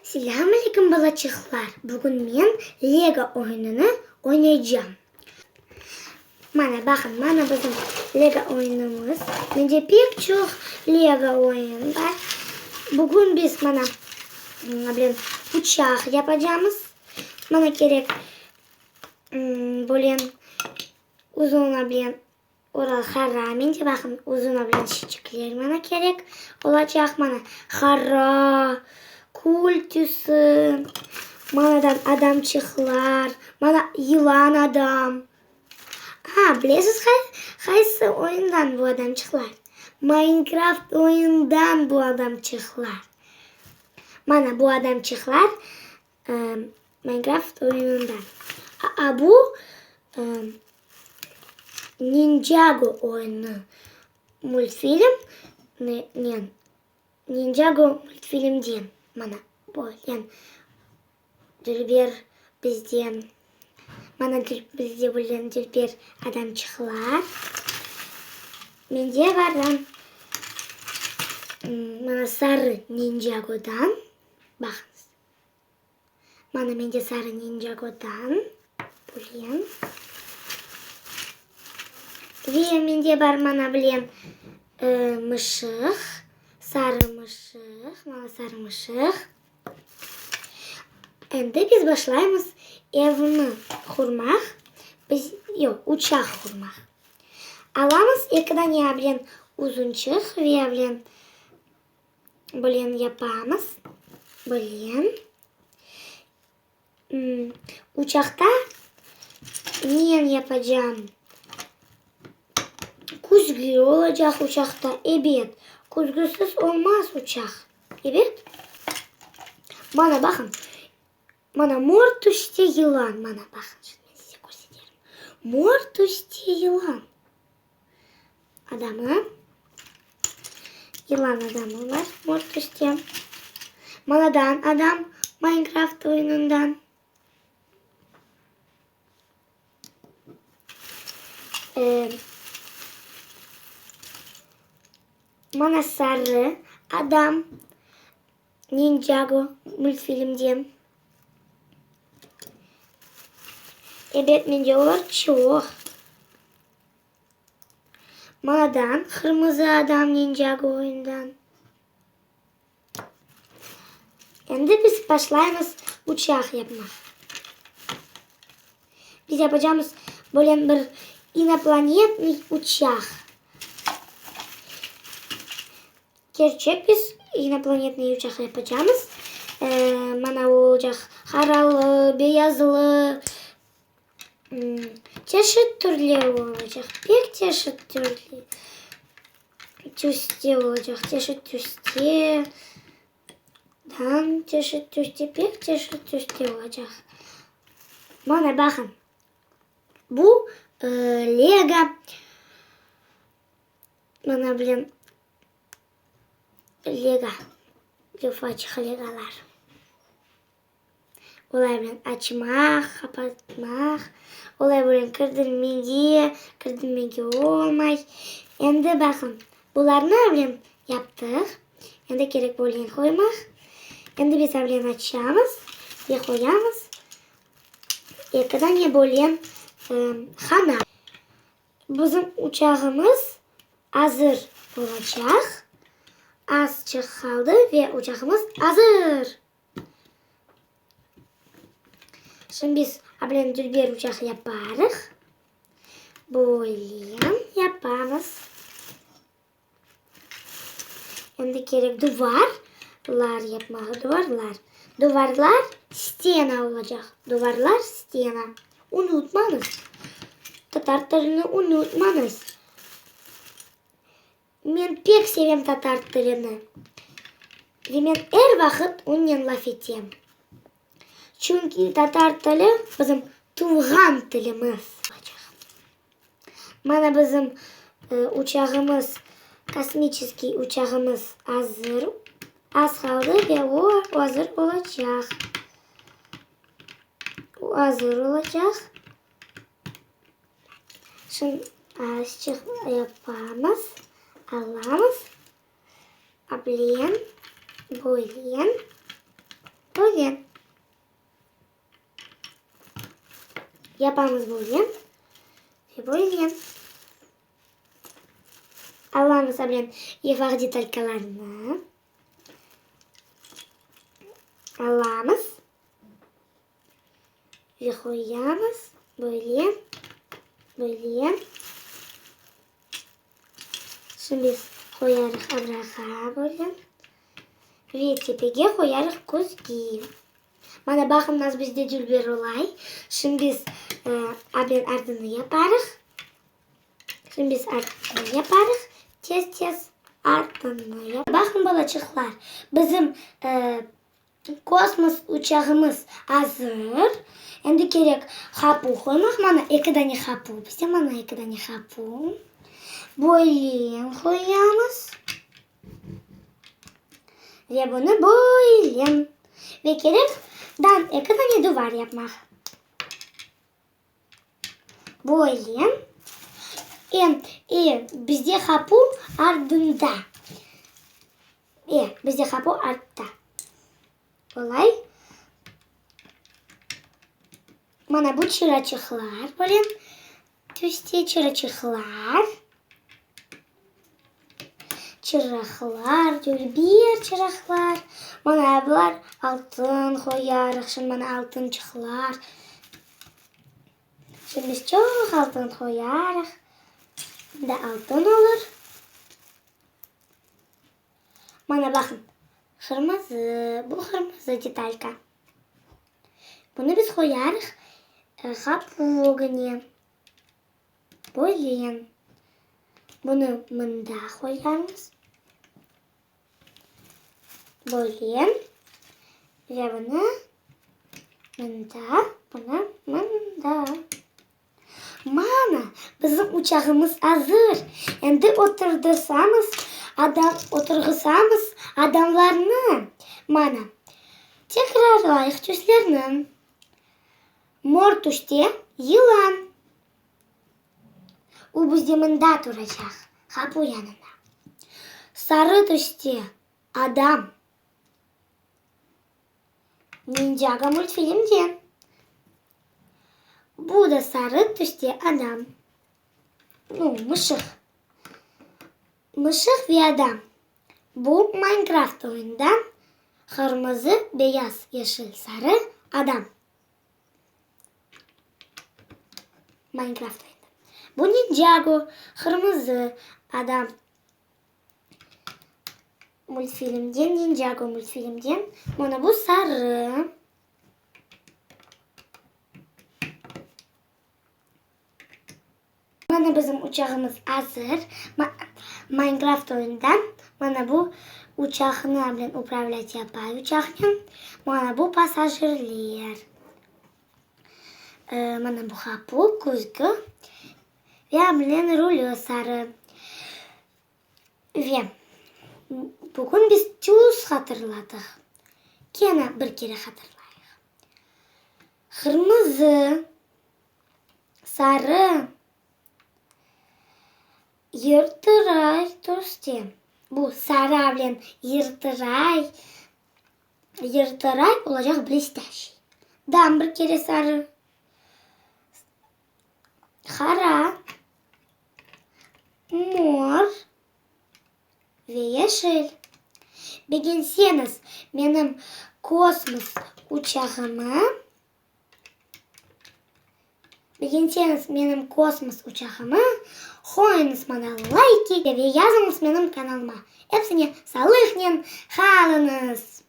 Selâm aleyküm balaçıqlar! Bugün men Lego oyunını oynaycam. Mana, baqın, mana bizim Lego oyunımız. Mende pek çoq Lego oyun bar. Bugün biz mana, bilen, uçaq yapacamız. Mana kerek, böyle uzun, bilen, Oral harra, mende baqın, uzun bilen şişçikler mana kerek olacaq. Mana harra, kül tüsü, manadan adamçıqlar, mana yılan adam. A, bilesiz qaysı oyundan bu adamçıqlar? Minecraft oyundan bu adamçıqlar. Mana bu adamçıqlar Minecraft oyunından. A, bu Ninjago oyunı multfilm nen Ninjago multfilmden mana böyle dülber bizde mana bizde böyle dülber adamçıqlar mende bar mana sarı Ninjagodan baqıñız. Mana mende sarı Ninjagodan bilen. Ve mende bar mana bilen mışıq, sarı mışıq, mana sarı mışıq. Endi biz başlaymız evni qurmaq, biz, yoq, uçaq qurmaq. Alamız eki dane bilen uzunçıq ve bilen Bilen yapamız. Bilen. Uçaqta nen yapacam? Küzgü olacaq uçaqta. Ebet, küzgüsiz olmaz uçaq. Ebet? Mana baqın. Mana mor tüste yılan. Mana baqın, şimdi men size kösterim. Mor tüste yılan. Adamı. Yılan adamı var mor tüste. Manadan adam Minecraft oyunundan. Ee, mana sarı adam Ninjago multfilmden. Ebet, mende olar çoq. Manadan qırmızı adam Ninjago oyundan. Endi biz başlaymız uçaq yapmaq. Biz yapacamız böyle bir inoplanetnıy uçaq. Kerçek biz inoplanetnıy uçaq yapacamız. Mana olacaq qaralı, beyazlı, çeşit türlü olacaq, pek çeşit türlü tüste olacaq, çeşit tüste, dan çeşit tüste, pek çeşit tüste olacaq. Mana baqın, bu Lego, mana bilen Lego, ufaçıq Legolar. Olar bilen açmaq, qapatmaq, olar bilen kirdirmege, kirdirmege olmay. Endi baqın, bularnı bilen yaptıq. Endi kerek bölgen qoymaq. Endi biz bilen açamız ve qoyamız. Eki dane bölgen hana. Bizim uçağımız azır olacaq. Azçıq qaldı ve uçağımız azır. Şimdi biz ablen dülber uçaq yaparıq. Böyle yapamız. Endi kerek duvarlar yapmağa. Duvarlar. Duvarlar stena olacaq. Duvarlar stena. Unutmañız. Tatar tilini unutmañız. Men pek sevem tatar tilini ve men er vaqıt onnen laf etem. Çünki tatar tili bizim tuvğan tilimiz. Mana bizim uçağımız, kosmiçeskiy uçağımız azır, az qaldı ve o azır olacaq. O azır olacaq. Şimdi azıcıq yapamız, alamız, ablen, böylen, böylen. Böyle. Yapamız böyle. Ve böyle. Alamız ablen ufaq detalkalarnı. Alamız. Ve qoyamız böyle. Böyle. Şimdi biz qoyarıq abrağa böyle. Ve tepege qoyarıq küzgi. Mana baqın nasıl bizde dülber olay. Şimdi biz ablen ardını yaparıq. Şimdi biz ardını yaparıq. Tez-tez ardını. Baqın balaçıqlar, bizim Kosmos uçağımız azır. Endi kerek qapu qoymaq. Mana eki dane qapu bizde. Mana eki dane qapu. Böyle qoyamız. Ve bunı böyle. Ve kerek dan eki dane duvar yapmaq. Böyle. E, e, bizde qapu ardında. E, bizde qapu artta. Olay. Mana bu çıraçıqlar böyle tüste çıraçıqlar. Çıraqlar, dülber çıraqlar. Mana bular altın qoyarıq, şimdi mana altınçıqlar. Şimdi biz çoq altın qoyarıq. Bunda altın olur. Mana baqın, qırmızı, bu qırmızı detalka. Bunı biz qoyarıq qapu ögüne. Böyle. Bunı mında qoyarmız. Böyle. Ve bunı mında, bunı mında. Mana, bizim uçağımız azır. Endi oturdırsamız, adam, oturğızamız adamlarnı. Mana, tekrarlayıq tüslerni. Mor tüste yılan. O bizde mında turacaq, qapu yanında. Sarı tüste adam. Ninjago multfilmden. Bu da sarı tüste adam. Nu, mışıq. Mışıq ve adam. Bu Minecraft oyunından qırmızı, beyaz, yeşil, sarı adam. Minecraft oyunından. Bu Ninjago, qırmızı adam. Multfilmden, Ninjago multfilmden. Mana bu sarı. Mana bizim uçağımız azır. Minecraft oyundan mana bu uçaqnı bilen upravlât yapay uçaqnen. Mana bu passajirler. Mana bu qapu, küzgü ve bilen rulü sarı. Ve bugün biz tüs hatırladıq. Kene bir kere hatırlayıq. Qırmızı. Sarı yırtıray tüste. Bu sarı bilen yırtıray, yırtıray olacaq blestâşiy. Dam bir kere sarı. Qara, mor ve yeşil. Begenseñiz menim kosmos uçağımı. Begenseñiz menim kosmos uçağımı, qoyuñız maña layki ve yazıñız menim kanalıma. Epsine sağlıqnen qalıñız!